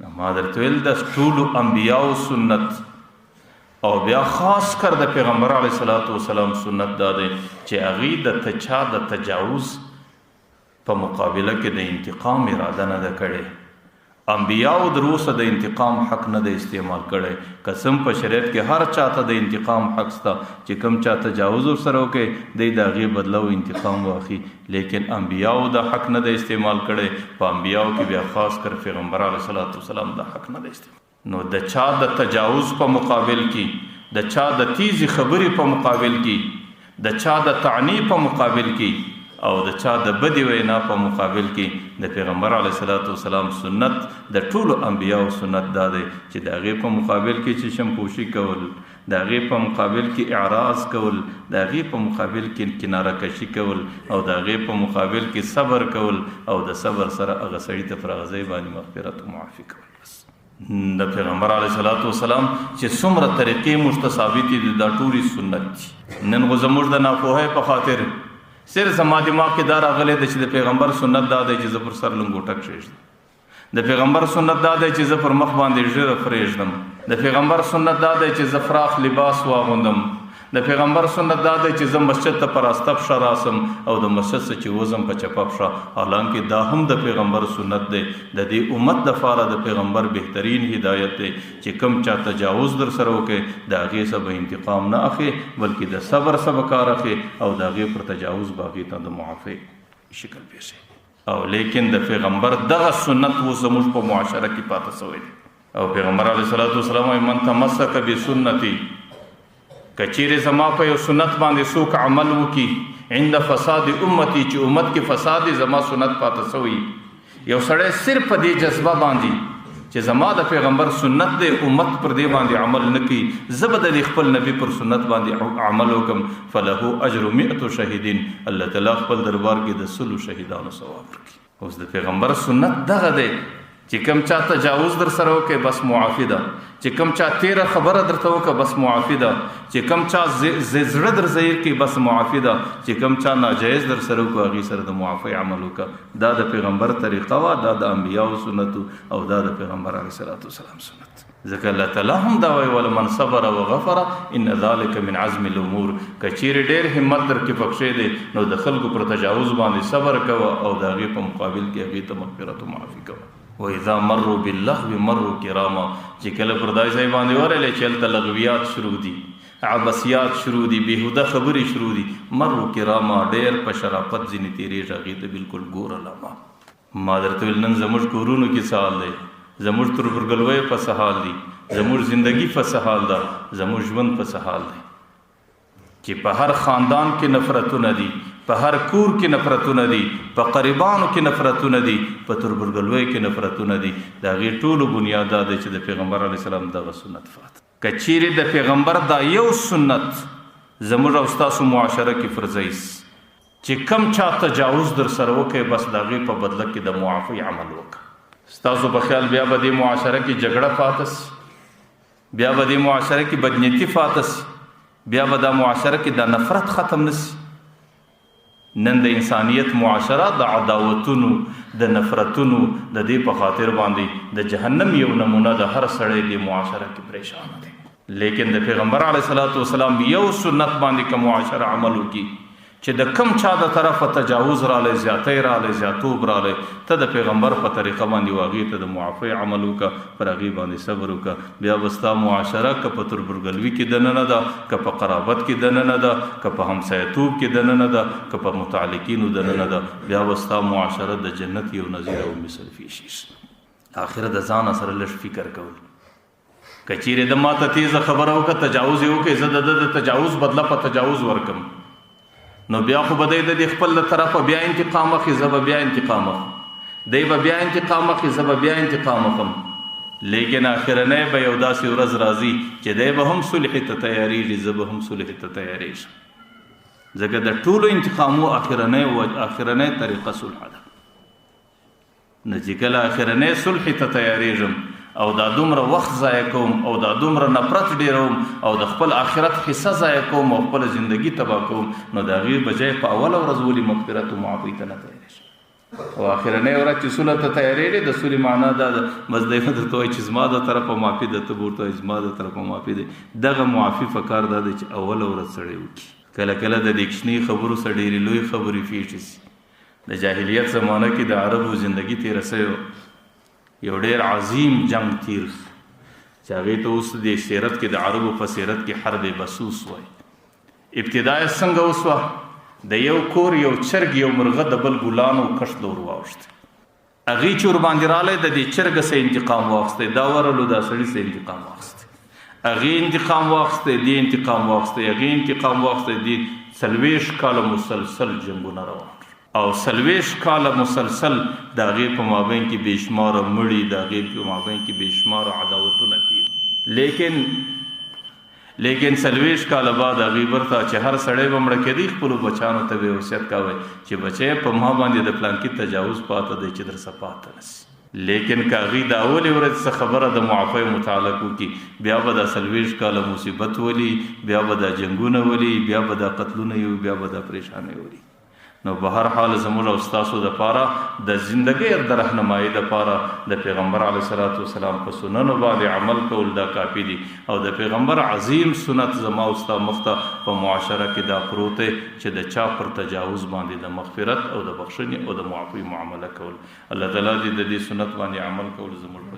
نو ما درته ویل د ټولو انبیاو سنت او بیا خاص کر د پیغمبر علیه الصلاۃ والسلام سنت دا دی چې هغه د تچا د تجاوز په مقابله کې د انتقام اراده نه ده کړې. انبیاو در اوسه د انتقام حق نه دی استعمال کړی. قسم په شریعت کې هر چاته د انتقام حق سته چې کوم چا تجاوز ورسره وکړي دی د هغې بدله او انتقام واخلي، لیکن انبیاو دا حق نه دی استعمال کړی. په انبیاو کې بیا خاص کر پیغمبر علیه الصلاة والسلام دا حق نه دی استعمال. نو د چا د تجاوز په مقابل کې، د چا د تیزې خبرې په مقابل کې، د چا د تعنی په مقابل کې او د چا د بدې وینا په مقابل کې د پیغمبر علیه الصلاة والسلام سنت، د ټولو انبیاو سنت دا دی چې د هغې په مقابل کې چې شمپوشي کول، د هغې په مقابل کې اعراض کول، د هغې په مقابل کې کناره کشي کول او د هغې په مقابل کې صبر کول او د صبر سره هغه سړي ته پر هغه ځای باندې مغفرت او معافي کول. بس د پیغمبر علیه الصلاة والسلام چې څومره طریقې موږ ته ثابتې دي دا ټولې سنت دي. نن خو زموږ د ناپوهۍ په خاطر صرف زما دماغ کې دا راغلی دی چې د پیغمبر سنت دا دی چې زه پر سر لنګوټه کښېږدم، د پیغمبر سنت دا دی چې زه پر مخ باندې ږیره پرېږدم، د پیغمبر سنت دا دی چې زه فراخ لباس واغوندم، د پیغمبر سنت دا دی چې زه مسجد ته په راسته پښه راسم او د مسجد څخه چې وځم په چپه پښه. حالانکه دا هم د پیغمبر سنت دی، د دې امت دپاره د پیغمبر بهترین هدایت دی چې کوم چا تجاوز در سره وکړي د هغې څخه به انتقام نه اخلي، بلکې د صبر څخه به کار اخلي او د هغې پر تجاوز به هغې ته د معافۍ شکل پېښوي. او لیکن د پیغمبر دغه سنت اوس زموږ په معاشره کې پاته سوی دی. او پیغمبر علیه الصلاة والسلام وایي من تمسک بسنتي، که چیرې زما په یو سنت باندې څوک عمل وکړي عند فساد امتي، چې امت کې فساد دی زما سنت پاته سوی، یو سړی صرف په دې جذبه باندې چې زما د پیغمبر سنت دی امت پر دې باندې عمل نه کوي، زه به د دې خپل نبی پر سنت باندې عمل وکم، فله اجر 100 شهیدین، الله تعالی خپل دربار کې د 100 شهیدانو ثواب ورکړي. اوس د پیغمبر سنت دغه دی چې کوم چا تجاوز در سره وکړي بس معافي ده، چې کوم چا تیره خبره درته وکړه بس معافي ده، چې کوم چا زړه در زهیر کړي بس معافي ده، چې کوم چا ناجایز در سره وکړي هغې سره د معافۍ عمل وکړه. دا د پیغمبر طریقه وه، دا د انبیاو سنت او دا د پیغمبر علیه الصلاة والسلام سنت. ځکه الله تعالی هم دا وایي ولمن صبر وغفر ان ذلک من عزم الامور، که چیرې ډېر همت درکې پکښې دی نو د خلکو پر تجاوز باندې صبر کوه او د هغې په مقابل کې هغې ته مغفرت او معافي کوه. واذا مروا باللغو مروا کراما، چې کله پر داسې ځای باندې ورغلې چې هلته لغویات شروع دي، عبثیات شروع دي، بېهوده خبرې شروع دي، مروا کراما، ډېر په شرافت ځینې تېرېږي، هغې ته بالکل ګوره لاما. ما درته ویل نن زموږ کورونو کې څه حال دی، زموږ تربورګلوۍ په څه حال دي، زموږ زندگی په څه حال ده، زموږ ژوند په څه حال دی، چې په هر خاندان کې نفرتونه دي، په هر کور کې نفرتونه دي، په قریبانو کې نفرتونه دي، په تربورګلوۍ کې نفرتونه دي. د هغې ټولو بنیاد دا دی چې د پیغمبر علیه السلام دغه سنت فات. که چیرې د پیغمبر دا یو سنت زموږ او ستاسو معاشره کې فرضي چې کم چا تجاوز در سره وکړي بس د هغې په بدله کې د معافۍ عمل وکړه، ستاسو په خیال بیا به دې معاشره کې جګړه پاته سي، بیا به دې معاشره کې بدنیتي پاته سي، بیا به دا معاشره کې دا نفرت ختم نه سي. نن د انسانیت معاشره د عداوتونو، د نفرتونو، د دې په خاطر باندې د جهنم یو نمونه د هر سړی دې معاشره کې پریشان دی. لیکن د پیغمبر علیه الصلاة والسلام یو سنت باندې که معاشره عمل وکړي چې د کم چا د طرفه تجاوز رالی، زیاتی رالی، زیاتوب رالی، ته د پیغمبر په طریقه باندې واغې ته د معافۍ عمل وکړه، پر هغې باندې صبر وکړه، بیا به ستا معاشره که په تربورګلوي کې دننه ده، که په قرابت کې دننه ده، که په همسایتوب کې دننه ده، که په متعلقینو دننه ده، بیا به ستا معاشره د جنت یو نظیر او مثل پیښ شي. آخر د ځانه سره لږ فکر کول، که چیرې د ما ته تیزه خبره وکړه، تجاوز یې وکړي، زه د ده د تجاوز بدله په تجاوز ورکم، نو بیا خو به دی د دې خپل له طرفه بیا انتقام اخلي، زه به بیا انتقام اخلم، دی به بیا انتقام اخلي، زه به بیا انتقام اخلم. لیکن آخرنۍ به یو داسې ورځ راځي چې دی به هم صلحې ته تیارېږي، زه به هم صلحې ته تیارېږم، ځکه د ټولو انتقامو آخرنۍ طریقه صلح ده. نو چې کله آخرنۍ صلحې ته تیارېږم او دا دومره وخت ضایع کوم او دا دومره نفرت ډېروم او د خپل آخرت حصه ضایع کوم او خپله زندګي تباه کوم، نو د هغې بجای په اوله ورځ ولې مغفرت او معافۍ ته نه تیارېږم؟ او اخرنۍ ورځ چې سوله ته تیارېږي، د سولې معنا دا ده، بس دی به درته وایي چې زما د طرفه معافي ده، ته به ورته وایې زما د طرفه معافي ده. دغه معافي په کار دا دی چې اوله ورځ سړی وکړي. کله کله د دې کوچنۍ خبرو سره ډېرې لویې خبرې پېښې سي. د جاهلیت زمانه کې د عربو زندګي تېره سوې وه، یو ډېر عظیم جنګ تېر سو چې هغې ته اوس د سیرت کې د عربو په سیرت کې حرب بسوس وایي. ابتدا یې څنګه وسوه؟ د یو کور یو چرګ یو مرغه د بل ګلانو کښت له ور واوښتی، هغې چې ورباندې راغلی د دې چرګه څه انتقام واخیستی، دا ورغلو دا سړي څه انتقام واخیستی، هغې انتقام واخیستی، دې انتقام واخیستی، هغې انتقام واخیستی، دې 40 کاله مسلسل جنګونه روان او 40 کاله مسلسل د هغې په مابین کې بې شماره مړي، د هغې په مابین کې بې شماره عداوتونه تېر. لیکن 40 کاله بعد هغې ورته چې هر سړی به مړه کېدی خپلو بچانو ته به یې وصیت کاوه چې بچی په ما باندې د پلانکي تجاوز پاته دی چې درڅه پاته نه سي. لیکن که هغوی د اولې ورځې څه خبره د معافۍ متعلق وکړي، بیا به دا 40 کاله مصیبت ولي، بیا به دا جنګونه ولي، بیا به دا قتلونه یو، بیا به دا پریشانۍ ولي. نو به هر حال زموږ او ستاسو دپاره د زندګۍ د رهنمایي دپاره د پیغمبر علیه الصلاة والسلام په سننو باندې عمل کول دا کافي دي. او د پیغمبر عظیم سنت زما او ستا مخته په معاشره کې دا پروت دی چې د چا پر تجاوز باندې د مغفرت او د بخښنې او د معافي معامله کول. الله تعالی دې د دې سنت باندې عمل کول زموږ په